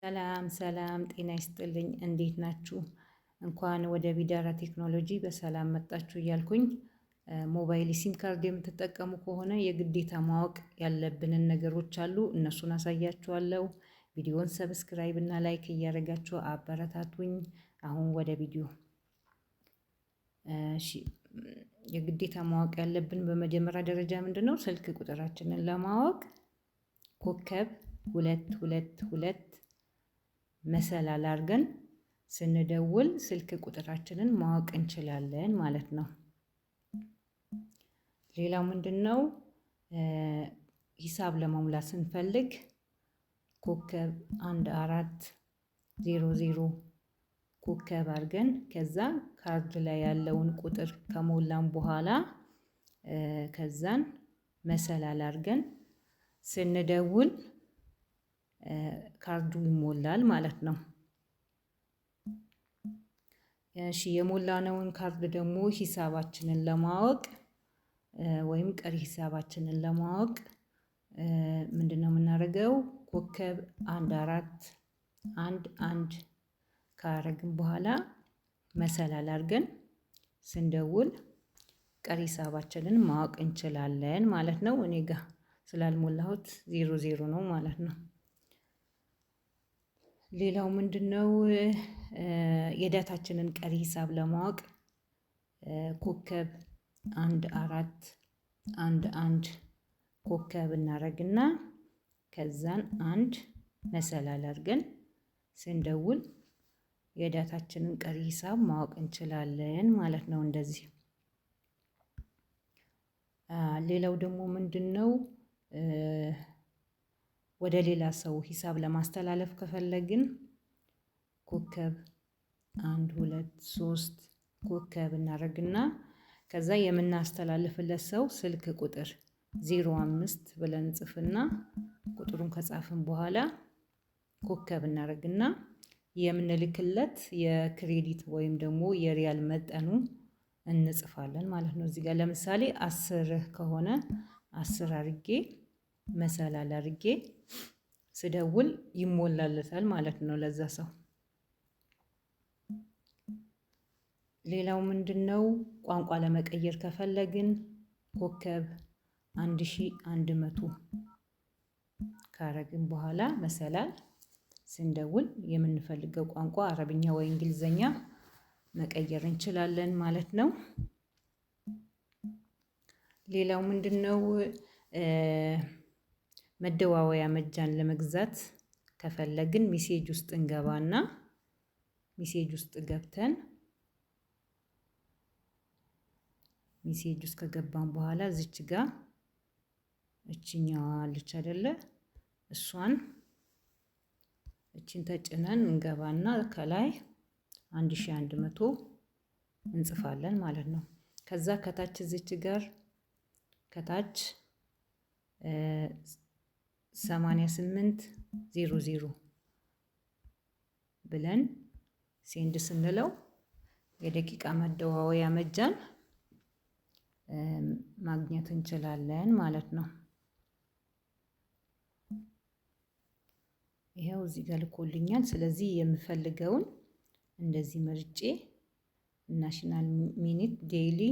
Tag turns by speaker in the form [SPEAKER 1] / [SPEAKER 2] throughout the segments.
[SPEAKER 1] ሰላም ሰላም፣ ጤና ይስጥልኝ። እንዴት ናችሁ? እንኳን ወደ ቢዳራ ቴክኖሎጂ በሰላም መጣችሁ እያልኩኝ፣ ሞባይል ሲም ካርድ የምትጠቀሙ ከሆነ የግዴታ ማወቅ ያለብንን ነገሮች አሉ። እነሱን አሳያችኋለሁ። ቪዲዮን subscribe እና like እያደረጋችሁ አበረታቱኝ። አሁን ወደ ቪዲዮ። እሺ፣ የግዴታ ማወቅ ያለብን በመጀመሪያ ደረጃ ምንድን ነው? ስልክ ቁጥራችንን ለማወቅ ኮከብ 222 መሰላል አድርገን ስንደውል ስልክ ቁጥራችንን ማወቅ እንችላለን ማለት ነው። ሌላው ምንድን ነው? ሂሳብ ለመሙላት ስንፈልግ ኮከብ 1400 ኮከብ አድርገን፣ ከዛ ካርድ ላይ ያለውን ቁጥር ከሞላን በኋላ ከዛን መሰላል አድርገን ስንደውል ካርዱ ይሞላል ማለት ነው። እሺ፣ የሞላነውን ካርድ ደግሞ ሂሳባችንን ለማወቅ ወይም ቀሪ ሂሳባችንን ለማወቅ ምንድነው የምናደርገው? ኮከብ 1411 ካረግን በኋላ መሰላል አድርገን ስንደውል ቀሪ ሂሳባችንን ማወቅ እንችላለን ማለት ነው። እኔ ጋ ስላልሞላሁት 00 ነው ማለት ነው። ሌላው ምንድነው? የ data ችንን ቀሪ ሂሳብ ለማወቅ ኮከብ 1411 ኮከብ እናደርግና ከዛን አንድ መሰላል አድርገን ስንደውል የ data ችንን ቀሪ ሂሳብ ማወቅ እንችላለን ማለት ነው። እንደዚህ። ሌላው ደግሞ ምንድነው? ወደ ሌላ ሰው ሂሳብ ለማስተላለፍ ከፈለግን ኮከብ 123 ኮከብ እናደርግና ከዛ የምናስተላልፍለት ሰው ስልክ ቁጥር 05 ብለን እንጽፍና፣ ቁጥሩን ከጻፍን በኋላ ኮከብ እናደርግና የምንልክለት የ credit ወይም ደግሞ የሪያል መጠኑ እንጽፋለን ማለት ነው። እዚህ ጋር ለምሳሌ 10 ከሆነ 10 አድርጌ መሰላል አድርጌ ስደውል ይሞላለታል ማለት ነው ለዛ ሰው። ሌላው ምንድነው? ቋንቋ ለመቀየር ከፈለግን ኮከብ 1100 ካረግን በኋላ መሰላል ስንደውል የምንፈልገው ቋንቋ አረብኛ ወይ እንግሊዘኛ መቀየር እንችላለን ማለት ነው። ሌላው ምንድነው? መደዋወያ مجان ለመግዛት ከፈለግን message ውስጥ እንገባና፣ message ውስጥ ገብተን፣ message ውስጥ ከገባን በኋላ እዚች ጋ እችኛዋ አለች አይደለ? እሷን እችን ተጭነን እንገባና ከላይ 1100 እንጽፋለን ማለት ነው። ከዛ ከታች እዚች ጋር ከታች 8800 ብለን send ስንለው የደቂቃ መደዋወያ مجان ማግኘት እንችላለን ማለት ነው። ይኸው እዚህ ጋር ልኮልኛል። ስለዚህ የምፈልገውን እንደዚህ መርጬ national minute daily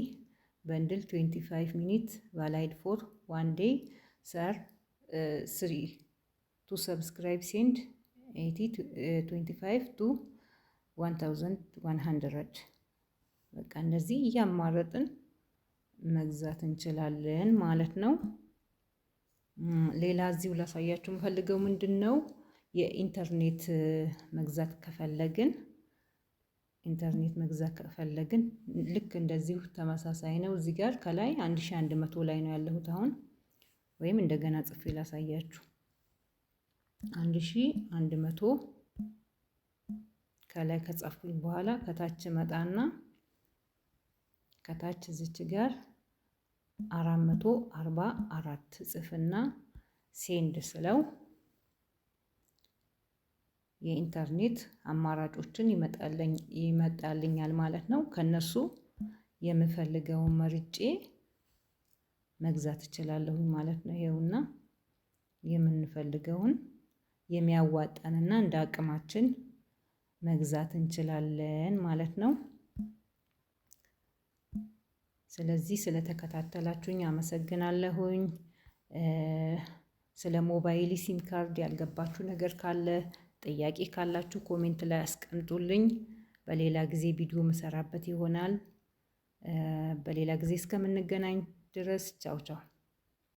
[SPEAKER 1] bundle 25 minute valid for one day sir three to subscribe send 80 25 to 1100። በቃ እንደዚህ እያማረጥን መግዛት እንችላለን ማለት ነው። ሌላ እዚሁ ላሳያችሁ የምፈልገው ምንድን ነው? የኢንተርኔት መግዛት ከፈለግን፣ ኢንተርኔት መግዛት ከፈለግን ልክ እንደዚሁ ተመሳሳይ ነው። እዚህ ጋር ከላይ 1100 ላይ ነው ያለሁት አሁን፣ ወይም እንደገና ጽፌ ላሳያችሁ። 1100 ከላይ ከጻፍኩኝ በኋላ ከታች መጣና ከታች እዚች ጋር 444 ጽፍና send ስለው የኢንተርኔት አማራጮችን ይመጣልኛል ማለት ነው። ከነሱ የምፈልገውን መርጬ መግዛት እችላለሁ ማለት ነው። ይኸውና የምንፈልገውን የሚያዋጣንና እንደ አቅማችን መግዛት እንችላለን ማለት ነው። ስለዚህ ስለተከታተላችሁኝ አመሰግናለሁኝ። ስለ ሞባይል ሲም ካርድ ያልገባችሁ ነገር ካለ፣ ጥያቄ ካላችሁ comment ላይ አስቀምጡልኝ። በሌላ ጊዜ ቪዲዮ ምሰራበት ይሆናል። በሌላ ጊዜ እስከምንገናኝ ድረስ ቻው ቻው።